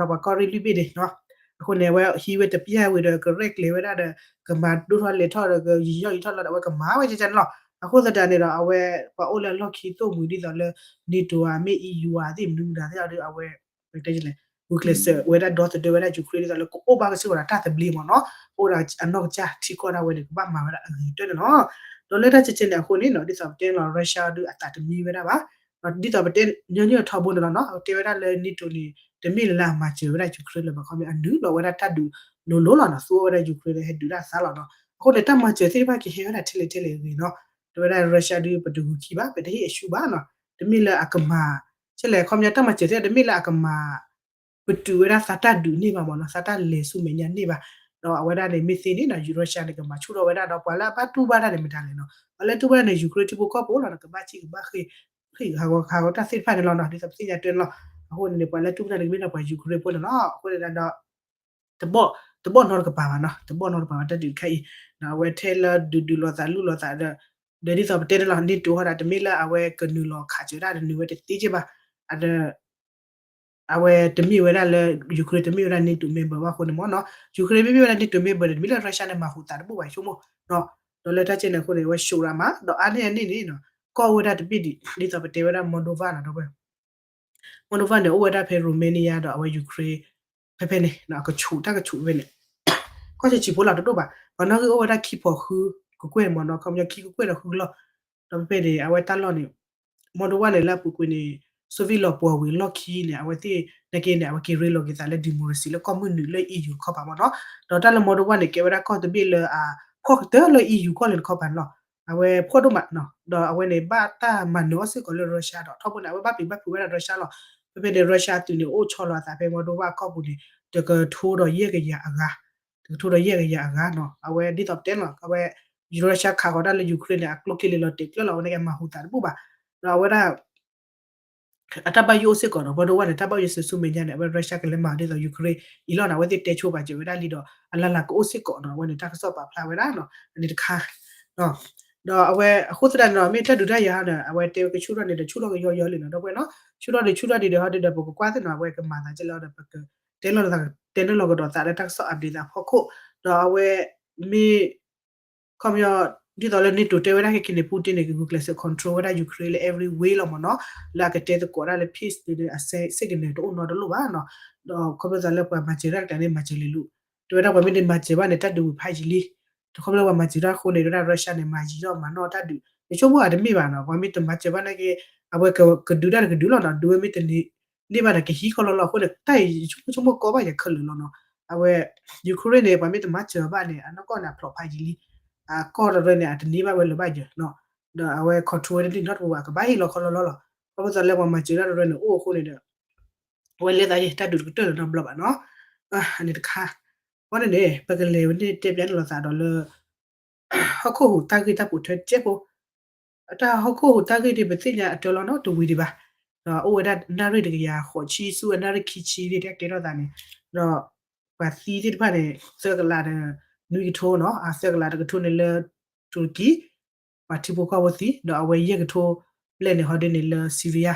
ဒီးပှၤကီၢ်ရ့ၣ်လွံၢ်ဘ့ၣ်န့ၣ်နီၤ. အဃိန့ၣ် အဝဲဟံးဝဲတပျၢ်ဝံၤဒီး ကရဲၣ်ကျဲၤဝဲဒၣ်ဒီး ကမၤဒိၣ်ထီၣ်လဲၤထီၣ်ဒီး ကယံာ်ယီၣ်ယံာ်ထီၣ်လီၤဒီး အဝဲကမၤဝဲကကန့ၣ်လီၤ. အဃိသတးန့ၣ်ဒီး အဝဲ ပှၤအိၣ်လၢအလီၢ်ခံသိၣ်မှံၤဒ်သိးလၣ် NATO ဧါ မ့ၢ် EU ဧါ သ့ၣ်မနုၤမတၤသ့ၣ်ဒီး အဝဲ တဲလဲၣ် ဝံကျဲးစၢးဝဲဒၣ်ဒီသဒၢဝဲဒၣ် Ukraine ဒ်သိးလၢကအိၣ်ဘၣ်ကစၢ်ဝဲဒၣ်တၢ်သဘျ့မ့ၢ်နီၤ, အိၣ်ဒီးအနီၢ်ကစၢ်ထံကီၢ်ဒၣ်ဝဲန့ၣ် ကဘၣ်မၤဝဲဒၣ်အဂ့ၤကတၢၢ်န့ၣ်လီၤ. ဒီးလၢတၢ်ကဲကဲန့ၣ်အဃိန့ၣ်နီၤ ဒ်သိးပတဲလီၤ Russia ဒုးအသးတမံဝဲဒၣ်ဘၣ်, ဒ်သိးပတဲညီနုၢ်အထီဘိန့ၣ်လီၤနီၤ, တဲဝဲဒၣ်လၢ NATO န့ၣ် တမ့ၢ်လၢအမၤစၢၤဝဲဒၣ် Ukraine လၢၤဘၣ်, ခီပညီအနုာ်လီၤဝဲဒၣ်တၢ်ဒုးလိၤလိၤလီၤနီၤ, သူဝဲဒၣ် Ukraine လၢဟဲဒုးတၢ်သးလီၤနီၤ. အဃိန့ၣ် တၢ်မၤစၢၤသ့ၣ်တဖၣ်ကဟဲဝဲဒၣ်ထဲလဲၣ်ထဲလဲၣ်အဂ့ၤနီၤ, တဲဝဲဒၣ် Russia ဒုးပတဂုာ်ခံဘၣ် ပတဟ့ၣ်အဆူၣ်ဘၣ်နီၤ, တမ့ၢ်လၢအကမၤ ကဲလဲၣ် ခီပညီတၢ်မၤစၢၤသ့ၣ်တဖၣ် တမ့ၢ်လၢအကမၤ ပတုာ်ဝဲဒၣ်သးတၢ်ဒုးန့ၢ်ဘၣ်မ့ၢ်နီၤ, သးတၢ်လဲၤဆူမဲာ်ညါန့ၢ်ဘၣ်. ဒီးအဝဲဒၣ်န့ၣ် မ့ၢ်သ့န့ၣ်နီၤ Russia န့ၣ် ကမၤဆူၣ်ထီၣ်ဝဲဒၣ်ဒီး ပှၤလၢအဘၣ်တူၢ်ဘၣ်တၢ်န့ၣ် မတၤလဲၣ်နီၤ, ပှၤလၢတူၢ်ဘၣ်န့ၣ် Ukraine ထံဖိကီၢ်ဖိလီၤနီၤ, ကဘၣ်စံၣ်ကဘၣ်ဃ့ၢ် ဟးဂီၤဟးဂီၤတၢ်သ့ၣ်တဖၣ်န့ၣ်လီၤနီၤ, ဒ်သိးပသ့ၣ်ညါတၢ်န့ၣ်လီၤ. အဃိန့ၣ်န့ၣ် ပှၤလၢတူၢ်ဘၣ်တၢ်န့ၣ် ကမ့ၢ်ဒၣ်ပှၤ Ukraine ဖိန့ၣ်လီၤ. အဃိန့ၣ်ဒီး တဘီၣ် တဘီၣ်နီတကပၤဘၣ်နီၤ, တဘီၣ်နီတကပၤဘၣ် တၢ်ဒုးတခါအံၤ, အဝဲထဲလၢဒုးဒုးလိာ်သးလူၢ်လိာ်သးဒီး ဒီးဒ်သိးပတဲန့ၣ်လီၤ NATO ဟီဒၣ် တမ့ၢ်လၢအဝဲကနုာ်လီၤခးစၢၤဒၣ်ဒီးနုာ်ဝဲတသ့က့ဘၣ်, အဝဲတမ့ၢ်ဝဲဒၣ်လၢ Ukraine တမ့ၢ်ဝဲဒၣ် NATO member ဘၣ်အဃိန့ၣ်မ့ၢ်နီၤ, Ukraine မ့မ့ၢ်ဝဲဒၣ် NATO member ဒီး တမ့ၢ်လၢ Russia န့ၣ် မၤဟူးသးတဘူၣ်ဘၣ်ဆိကမိၣ်, ဒီးလၢတၢ်ကဲန့ၣ်အဃိန့ၣ် အဝဲ ရှုံးရမး ဒီးအါန့ၢ်အန့ၣ်န့ၣ် ကီၢ်အိၣ်ဝဲဒၣ်တဘ့ၣ်ဒံး ဒ်သိးပတဲဝဲဒၣ် Moldova နီၤ, ဒီး Moldova န့ၣ် အိၣ်ဝဲဒၣ်ဖဲ Romania ဒီးအဝဲ Ukraine ဖဲဖဲန့ၣ် အကဆူးတၢ်ကဆူးဖဲန့ၣ် ကီၢ်ဆံးဆံးဖိလီၤတဒိၣ်ဘၣ်, ပှၤနီၣ်ဂံၢ်အိၣ်ဝဲဒၣ်ခံဖီၣ်ဃုကကွဲၢ်မ့ၢ်နီၤ, ခီပညီခံကကွဲၢ်ဒီးဃုကလီၢ်, ဒီးဖဲဖဲန့ၣ် အဝဲတၢ်လီၢ်န့ၣ် Moldova န့ၣ် လၢအပူၤကွံာ်န့ၣ် Soviet လီၤပှီၢ်ဝံၤအလီၢ်ခံန့ၣ် အဝဲသ့ၣ်နာ်က့န့ၣ် အဝဲက့ၤရ့လိာ်က့ၤသးလၢ democracy လၢကီၢ်မုၢ်နုာ်လၢ EU တခီပၤမ့ၢ်နီၤ, ဒီးတၢ်လၢ Moldova န့ၣ် ကဲဝဲဒၣ်ကီၢ်တဘ့ၣ်လၢအဖှီၣ်ကတၢၢ်လၢ EU ကီၢ်လၢတခီပၤန့ၣ်လီၤ. အဝဲဖှီၣ်ဒိၣ်မးနီၤ, ဒီးအဝဲန့ၣ် ဘၣ်တၢ်မၤနၢၤအီၣ်စ့ၢ်ကီးလၢ Russia ဒီး ထီဘိန့ၣ် အဝဲဘၣ်ပျံၤဘၣ်ဖုးဝဲဒၣ် Russia လီၤ. ဖဲဖဲန့ၣ် Russia အသုးန့ၣ် အိၣ်ဆီလီၤအသးဖဲ Moldova အကီၢ်ပူၤန့ၣ် တကထိဒီးယဲၢ်ကယၤအဂၤ, တကထိဒီးယဲၢ်ကယၤအဂၤနီၤ, အဝဲဒ်သိးပတဲလီၤ အဝဲ Russia ခးဃီၤတၢ်လၢ Ukraine န့ၣ် အကျိချံလ့ၤလီၤတဲာ်ကျၢၢ်လီၤ, အဝဲန့ၣ်ကမၤဟူးသးတဘူၣ်ဘၣ်, ဒီးအဝဲဒၣ် အတၢ်ဘၣ်ယိၣ်အိၣ်စ့ၢ်ကီးနီၤ, ဘၣ်ဒိဝဲန့ၣ် တၢ်ဘၣ်ယိၣ်ဆူမဲာ်ညါန့ၣ် အဝဲ Russia ကလဲၤမၤဒ်သိး Ukraine အံၤလီၤနီၤ, အဝဲသ့ၣ်တဲဆိပာ်စၢၤဝဲဒၣ်လံဒီး အလၢ်လၢ်ကအိၣ်စ့ၢ်ကီးနီၤ, အဝဲန့ၣ်တၢ်ကစီၣ်ပာ်ဖျါဝဲဒၣ်နီၤ, အန့ၣ်တခါ ဒီးအဝဲအဃိသတးန့ၣ်ဒီး မ့ၢ်တၢ်ဒုးတၢ်ယၤဟီန့ၣ် အဝဲတဲဝဲကဆူၣ်ထီၣ်န့ၣ်ဒီး ဆူၣ်ထီၣ်ကယီယီလံနီၤ, ဒီပုၢ်ဝဲၢ်နီၤ, ဆူၣ်ထီၣ်ဒီးဆူၣ်ထီၣ်ဒံးဒီး ဟီဒုးဒီး ပကကွၢ်သ့ၣ်နီၤ, အဝဲကမၤသးကဲလၢဒီး ပကတဲလီၤ တဲနီၢ်လီၤကဒီးသးလၢတၢ်ကစီၣ် update သးဖီခိၣ်, ဒီးအဝဲ မ့ၢ် ခီပညီ ဒ်သိးလၢ NATO တဲဝဲဒၣ်ခဲကနံၣ်န့ၣ် Putin န့ၣ် ကဂုာ်ကျဲးစၢး control ဝဲဒၣ် Ukraine လၢ every way လီၤမ့ၢ်နီၤ, လၢအကတဲသကိးဒၣ်လၢ peace န့ၣ် အစဲးစ့ၢ်ကနၢၤတအိၣ်နီတလိၣ်ဘၣ်နီၤ, ဒီးခီဖျိသးလၢပှၤမၤစၢၤတၢ်ကတၢၢ်န့ၣ် မၤစၢၤလဲၤလိၤ, တဲဝဲဒၣ်ပှၤမ့ၢ်တမၤစၢၤဘၣ်န့ၣ် တၢ်ဒုးဝံၤဖးယံာ်လံ, ဒီးခီဖျိပှၤမၤစၢၤတၢ်အဃိန့ၣ် တဲဝဲဒၣ် Russia န့ၣ် မၤယံာ်ထီၣ်မၤနီၣ်တၢ်ဒုး, ယဆိကမိၣ်အတမ့ၢ်ဘၣ်နီၤ, ပှၤမ့ၢ်တမၤစၢၤဘၣ်နာ်က့ အဝဲကဒုးတၢ်တကဒုးလီၤနီၤ, ဒုးဝဲမ့ၢ်တန့ၢ် န့ၢ်ဘၣ်ဒီးကဟံးခီလီၤလီၤအဃိန့ၣ် တၢ်အံၤယဆိကမိၣ်ကီဘၣ်ယၤခဲလၢာ်လီၤနီၤ, အဝဲ Ukraine န့ၣ် ပှၤမ့ၢ်တမၤစၢၤဘၣ်န့ၣ် အနီၢ်ကီၢ်န့ၣ် အဖျိးဖးယံာ်လံ, အကီၢ်တရၢန့ၣ် အတန့ၢ်ဘၣ်ဝဲလၢၤဘၣ်ယၤနီၤ, ဒီးအဝဲ control ဝဲတန့ၢ်နီတပူၤဘၣ် ကဘၣ်ဟ့ၣ်လီၤခီလီၤလီၤလီၤ, ခီဖျိသးလၢပှၤမၤစၢၤတၢ်တရၢန့ၣ် အိၣ်အဃိန့ၣ်ဒီး အဝဲလဲၤသးယဲၢ် တၢ်ဒုးတကတၢၢ်လၢၤနီတဘျီဘၣ်နီၤ, အန့ၣ်တခါ, ဝဲန့ၣ်န့ၣ် ပကလဲၤဝဲန့ၣ်တဲပျးန့ၣ်လိာ်သးဒီးလၢ ဟီၣ်ခိၣ်ဟူးတၢ်ဂ့ၢ်တၢ်ပိာ်ထွဲကဲဖိ, အတၢ်ဟီၣ်ခိၣ်ဟူးတၢ်ဂ့ၢ်ဒ်ပသ့ၣ်ညါအတၢ်လီၤနီၤ တဝံၤဒံးဘၣ်, ဒီးအိၣ်ဝဲဒၣ်နၣ်ရံၣ်တကယၤဃိးဆံဆူအနၣ်ရံၣ်ခံဆံဒ်တၢ်ကဲထီၣ်သးန့ၣ်, ဒီးပှၤသံသ့ၣ်တဖၣ်န့ၣ် သၢကလးဒီးနွံကထိနီၤ, အသၢကလးတကထိန့ၣ်လၢ တူရကံ ပှၤထံဖိကီၢ်ဖိသံ, ဒီးအဝဲယဲၢ်ကထိဘျဲၣ်န့ၣ် ဟီဒ်န့ၣ်လၢ Syria,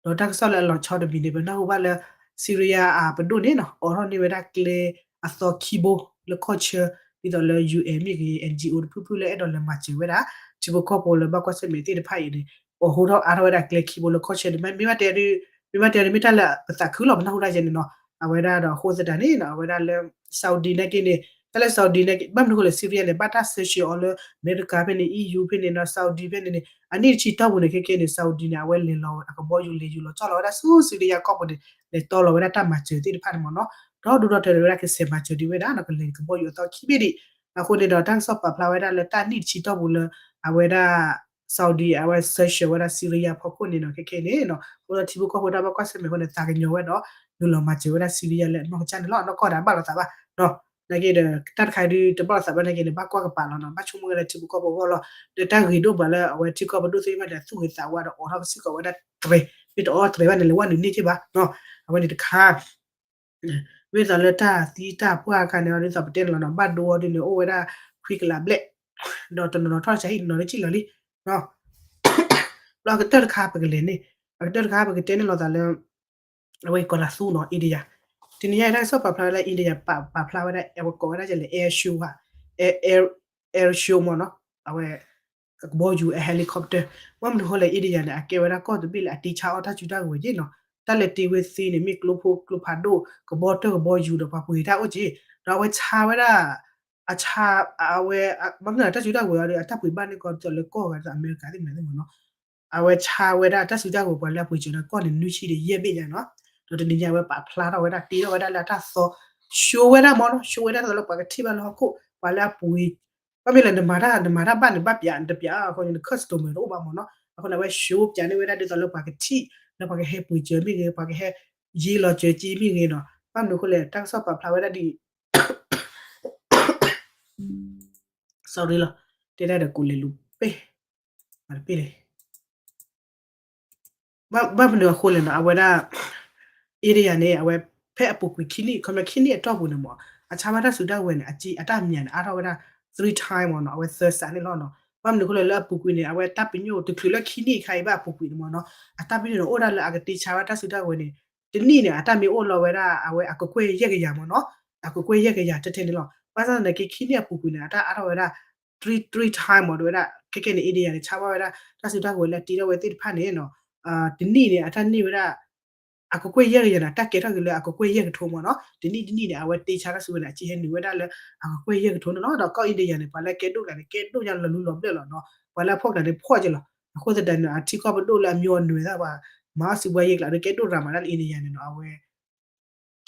ဒီးတၢ်ကစီၣ်လၢအလီၤဆီတမံၤန့ၣ် ပနၢ်ဟူဘၣ်လၢ Syria အပဒိၣ်န့ၣ်နီၤ အိးထီၣ်န့ၢ်ဝဲဒၣ်ကျဲအသီခံဘိလၢကီၢ်ဆၢ, ဒ်သိးလၢ ယူဢဲၣ် မ့ၢ်ဂ့ၤ NGO တဖုဖုလၢအဲၣ်ဒိးလဲၤမၤစၢၤဝဲဒၣ် ထံဖိကီၢ်ဖိလၢဘၣ်ကွၢ်ဆၢၣ်မဲာ်သ့ၣ်တဖၣ်အံၤန့ၣ် အိးထီၣ်အါထီၣ်ဝဲဒၣ်ကျဲခံဘိလၢကီၢ်ဆၢန့ၣ် မ့ၢ်ဘၣ်တဲဒ် မ့ၢ်ဘၣ်တဲဒ်မ့ၢ်တၢ်လၢပသးခုလီၤ ပနၢ်ဟူတၢ်ယဲန့ၣ်နီၤ, အဝဲဒၣ်ဒီးအဃိသတးန့ၣ်နီၤ အဝဲဒၣ်လၢ Saudi နာ်က့န့ၣ် တၢ်လၢ Saudi နာ်က့ ဘၣ်မနုၤအဃိလဲၣ် Syria န့ၣ် ဘၣ်တၢ်ဆၢဆှၢအီၤလၢ အမဲရကၤဖဲန့ၣ် EU ဖဲန့ၣ်နီၤ Saudi ဖဲန့ၣ်န့ၣ် အနံၣ်တဆံတီၢ်ပူၤန့ၣ် ခဲကဲန့ၣ် Saudi န့ၣ် အဝဲလဲၤလီၤအကဘီယူၤလဲၤယူၤလီၤကၠီၣ်လီၤဝဲဒၣ်ဆူ Syria ကီၢ်ပူၤန့ၣ် လဲၤတီလီၤဝဲဒၣ်တၢ်မၤစၢၤသ့ၣ်တဖၣ်န့ၣ်မ့ၢ်နီၤ, ဒီဒူၣ်ဒီထၢန့ၣ်ဝဲဒၣ်ကစဲးမၤစၢၤဒံးဝဲဒၣ်နီၤ ကလဲၤကဘီယူၤအသီခံဘ့ၣ်ဒံး, အဃိန့ၣ်ဒီး တၢ်ကစီၣ်ပာ်ဖျါဝဲဒၣ်လၢတၢ်နံၣ်တဆံတီၢ်ပူၤလၢ အဝဲဒၣ် Saudi အဝဲဆၢဆှၢဝဲဒၣ် Syria ဖီခိၣ်န့ၣ်နီၤ ခဲကဲန့ၣ်နီၤ အဃိဒီးထံဖိကီၢ်ဖိတၢ်ဘၣ်ကွၢ်ဆၢၣ်မဲာ်အဃိန့ၣ် သးကညီၤဝဲဒီး နုာ်လီၤမၤစၢၤဝဲဒၣ် Syria လၢအနီၢ်ကစၢ်န့ၣ်လီၤ နီၢ်ကီၢ်ဒၣ်ဘၣ်လိာ်သးဘၣ်နီၤ, နာ်က့ဒီး တၢ်တခါဒုးတဘၣ်လိာ်သးဘၣ်နာ်က့န့ၣ် ဘၣ်ကွၢ်ကပၤလီၤနီၤ ဘၣ်ဆိကမိၣ်ဝဲလၢထံဖိကီၢ်ဖိအဂီၢ်လီၤ, ဒီးတၢ်ဂ့ၤဒိၣ်ပှၤလၢအဝဲထံကီၢ်ပဒိၣ်သ့ၣ်တဖၣ်န့ၣ် အသူၣ်ဂ့ၤသးဝါဒီးအိးထီၣ်ကစံၢ်ကီးဝဲဒၣ်တြဲၤ မ့ၢ်တအိၣ်တြဲၤဘၣ်န့ၣ် လဲၤဝဲနုာ်န့ၢ်က့ၤဘၣ်နီၤ, အဝဲန့ၣ်တခါ မ့ၢ်သိးလၢတၢ်သံတၢ်ပှၢ်အခါန့ၣ် ဒ်သိးပတဲန့ၣ်လီၤနီၤ ဘၣ်ဒိအီၤဒ်န့ၣ် အိၣ်ဝဲဒၣ်ခွံကလးဘျဲၣ်, ဒီးတနီၤနီၤထီၣ်တၢ်ဆါဟံၣ်တနီၤလၢကံၣ်လီၤလံ, ဘျီအကတၢၢ်တခါပကလဲၤန့ၣ်, အကတၢၢ်တခါပကတဲန့ၣ်လိာ်သးလၢ အဝဲကီၤလၤသူနီၤ India, တနံၤညါအံၤတၢ်ကစီၣ်ပာ်ဖျါဝဲလၢ India ပာ်ဖျါဝဲဒၣ် အဝဲကိးဝဲဒၣ်လဲၣ် air show ဧါ, air air show မ့ၢ်နီၤ, အဝဲ ကဘီယူၤအ helicopter, ဘၣ်မနုၤအဃိလဲၣ် India န့ၣ် အကဲဝဲဒၣ်ကီၢ်တဘ့ၣ်လၢ အတ့ဆါအီၣ်တၢ်စုတၢ်ကဝဲၤက့နီၤ, တၢ်လဲၤတ့ဝဲသ့န့ၣ် မ့ၢ်ကျိဖိကျိဖးဒိၣ် ကဘီတၢၢ်ကဘီယူၤဒီးပှၤပှ့ၤတၢ်အိၣ်က့, ဒီးအဝဲဆါဝဲဒၣ် အဆါ အဝဲ ဘၣ်မနုၤတၢ်စုတၢ်ကဝဲၤအီၤဒီး အတၢ်ပှ့ၤဘၣ်န့ၣ်ကီးဒ်သိးလၢကီၢ်ဂၤဒ်သိးအမဲရကၤသ့ၣ်မနုၤသ့ၣ်မ့ၢ်နီၤ, အဝဲဆါဝဲဒၣ်တၢ်စုတၢ်ကဝဲၤပှၤလၢအပှ့ၤစၢၤန့ၣ်ကီၢ်န့ၣ် နွံဆံဒီးယဲၢ်ဘ့ၣ်ညါနီၤ, ဒီးတနံၤညါအဝဲပာ်ဖျါထီၣ်ဝဲဒၣ်တ့ထီၣ်ဝဲဒၣ်လၢအတၢ်သီ show ဝဲဒၣ်မ့ၢ်နီၤ, show ဝဲဒၣ်ဒ်သိးလၢပှၤကထံၣ်ဘၣ်လၢဟီၣ်ခိၣ် ပှၤလၢအပှ့ၤ ဘၣ်မ့ၢ်လၢနမၤတၢ် နမၤတၢ်ဘၣ်န့ၣ် ဘၣ်ပျး နတပျးအဃိန့ၣ် န customer တအိၣ်ဘၣ်မ့ၢ်နီၤ, အဃိန့ၣ် အဝဲ show ပျးန့ၢ်ဝဲဒၣ်ဒ်သိးလၢပှၤကထံၣ် လၢပှၤကဟဲပှ့ၤစၢၤမ့ၢ်ဂ့ၤ ပှၤကဟဲယ့လီၤစၢၤက့မ့ၢ်ဂ့ၤနီၤ, ဘၣ်မနုၤအဃိလဲၣ် တၢ်ကစီၣ်ပာ်ဖျါဝဲဒၣ်ဒ် sorry လီၤ, တဲဒၣ်ဒီးကူးလဲၤလူၤပ့ၢ် တပ့ၢ်န့ၣ် ဘၣ်မနုၤအဃိလဲၣ်နီၤ အဝဲဒၣ် India န့ၣ် အဝဲ ဖဲအပူၤကွံာ်ခံနံၣ် ခီဖျိခံနံၣ်အတီၢ်ပူၤန့ၣ်မ့ၢ် အဆါဘၣ်တၢ်စုတၢ်ကဝဲၤန့ၣ် အတၢ်မံၤန့ၣ် အါထီၣ်ဝဲဒၣ် three time မ့ၢ်နီၤ အဝဲသၢစးန့ၣ်လီၤနီၤ, ဘၣ်မနုၤအဃိလဲၣ် လၢအပူၤကွံာ်န့ၣ် အဝဲတၢ်ပညိၣ်တချုးလၢခံနံၣ်အခါအံၤဘၣ်အပူၤကွံာ်န့ၣ်မ့ၢ်နီၤ အတၢ်ပညိၣ်န့ၣ် အိၣ်ဒၣ်လၢအကတ့ဆါဘၣ်တၢ်စုတၢ်ကဝဲၤန့ၣ် တနံၣ်န့ၣ် အတၢ်မ့ၢ်အိၣ်လီၤဝဲဒၣ် အဝဲအကကွဲၢ်ယဲၢ်ကယၤမ့ၢ်နီၤ, အကကွဲၢ်ယဲၢ်ကယၤထဲထဲန့ၣ်လီၤ, ဘၣ်ဆၣ်သနာ်က့ခံနံၣ်အပူၤကွံာ်န့ၣ် အတၢ်အါထီၣ်ဝဲဒၣ် three three time မ့ၢ်တဲဝဲဒၣ် ခဲကဲန့ၣ် India န့ၣ် ဆါဘၣ်ဝဲဒၣ် တၢ်စုတၢ်ကဝဲၤလၢအတ့ထီၣ်ဝဲသ့ၣ်တဖၣ်န့ၣ်နီၤ, တနံၣ်န့ၣ် အတၢ်န့ၢ်ဝဲဒၣ် အကကွဲၢ်ယဲၢ်ကယၤန့ၣ် အတၢ်ကဲထီၣ်က့ၤလၢအကကွဲၢ်ယဲၢ်ကထိမ့ၢ်နီၤ, တနံၣ်တနံၣ်န့ၣ် အဝဲတ့ဆါတၢ်စုဝဲန့ၣ် အကဟဲနုာ်ဝဲဒၣ်လၢ အကကွဲၢ်ယဲၢ်ကထိန့ၣ်လီၤ, ဒီးကီၢ် India န့ၣ် ပှၤလၢအကဲဒိၣ်ကျါန့ၣ် ကဲဒိၣ်ညါလီၤလူလီၤဘျၢၣ်လီၤနီၤ, ပှၤလၢအဖှီၣ်ကျါန့ၣ်ဖှီၣ်က့ၤလီၤ, အဃိသတးန့ၣ် အထံကီၢ်ပဒိၣ်လၢအမံၤအနွဲၣ်သ့ၣ်ပှၤ မၤအီၣ်စံးဘှါယဲၢ်ကျါဒီးကဲဒိၣ်ရၤမးဒၣ်လၢ India န့ၣ်နီၤ, အဝဲ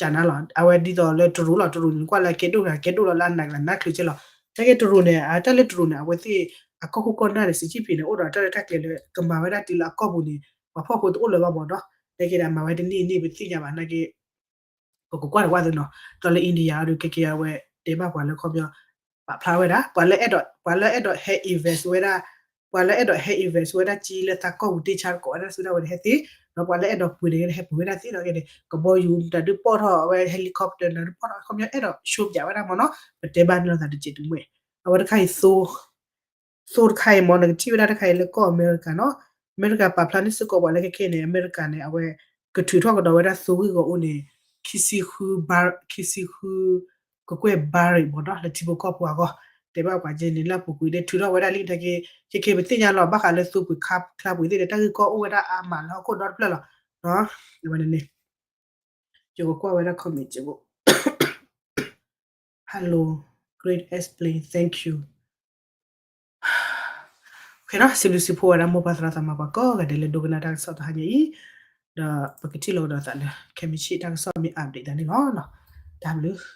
ကနၤလီၤ, အဝဲဒ်သိးလၢတရူးလီၤ, တရူးန့ၣ် ကွၢ်လၢကဲဒိၣ်ဂၤ ကဲဒိၣ်လီၤလၢအနးကျါနးချုးကဲလီၤ, တၢ်ကဲတရူးန့ၣ် တၢ်လၢတရူးန့ၣ် အဝဲသ့ၣ် အကီၢ်ခိၣ်ကီၢ်နၢ်န့ၣ် စံးကံၣ်ဖံးန့ၣ် အိၣ်ဒီးတၢ်ရဲၣ်တၢ်ကျဲၤလၢ ကမၤဝဲဒၣ်တုၤလၢအကီၢ်ပူၤန့ၣ် ပှၤဖှီၣ်ဖိတအိၣ်လၢၤဘၣ်မ့ၢ်နီၤ, တၢ်ကဲဒၣ်မၤဝဲတနံၣ်နံၣ်ပသ့ၣ်ညါဘၣ်နာ်က့ ပကကွၢ်တကွၢ်သ့နီၤ, ဒီးလၢ India ဒီး ခဲကဲ အဝဲတဲဘၣ်ပှၤလၢခီပညီ ပာ်ဖျါဝဲဒၣ် ပှၤလၢအဲၣ်ဒိး ပှၤလၢအဲၣ်ဒိးဟဲ invest ဝဲဒၣ် ပှၤလၢအဲၣ်ဒိးဟဲ invest ဝဲဒၣ်ကၠံလၢသးကီၢ်ပူၤတ့ၢ်ဆါတကိးဝဲဒၣ်စုဒၣ်ဝဲဒီးဟဲသ့, ဒီးပှၤလၢအဲၣ်ဒိးပှ့ၤန့ၣ်ဟဲပှ့ၤဝဲဒၣ်သ့ဒီး ကဘီယူၤတၢ်ဒုးပီၣ်ထီၣ်ဝဲ helicopter တၢ်ဒုးပီၣ်ထီၣ် ခီပညီအဲၣ်ဒိးဆိပၠးဝဲဒၣ်မ့ၢ်နီၤ, ပတဲဘၣ်န့ၣ်လိာ်သးတစဲးတမှဲၣ်, အဝဲတခါအံၤ သိတခါအံၤမ့ၢ် နကထံၣ်ဝဲဒၣ်တခါအံၤလၢကီၢ်အမဲရကၤနီၤ, အမဲရကၤပာ်ဖျါန့ၢ်စ့ၢ်ကီးပှၤလၢခဲခဲအံၤန့ၣ် အမဲရကၤန့ၣ် အဝဲ ကထုးထီၣ်ကဒီးဝဲဒၣ်သိဂ့ၢ်ဂီၤအိၣ်န့ၣ် ခံဆံဃု ခံဆံဃု ကကွဲၢ် barrel မ့ၢ်နီၤ လၢထံဖိကီၢ်ဖိအဂီၢ်, တဲဘၣ်ပှၤကဲန့ၣ် လၢအပူၤကွံာ်ဒီးထုးထီၣ်ဝဲဒၣ်လံတၢ်က့, ခဲခဲပသ့ၣ်ညါလီၤ ဘၣ်ဃးလၢသိပှ့ၤခါချါပှ့ၤသ့ၣ်ဒီး တၢ်ဂ့ၢ်ကီအိၣ်ဝဲဒၣ်အါမးလၢဟီၣ်ခိၣ်ဒီတဖျၢၣ်လီၤ, အဝဲန့ၣ်န့ၣ် ယကကွၢ်ဝဲဒၣ် comment က့ Hello, great explain, thank you. စံးဘျုးစံးဖှိၣ်ဝဲဒၣ်မိၢ်ပၢ်သရၣ်သမါပှၤကိးဂၤဒဲးလၢဒိကနၣ်တၢ်ကစီၣ်တဟါညါအံၤ, ဒီးပကထံၣ်လိာ်ကဒီးသးလၢ ခဲမုၢ်ဆ့ၣ်တၢ်ကစီၣ်မ့ၢ် update သးန့ၣ်လီၤ. တၢ်ဘျုး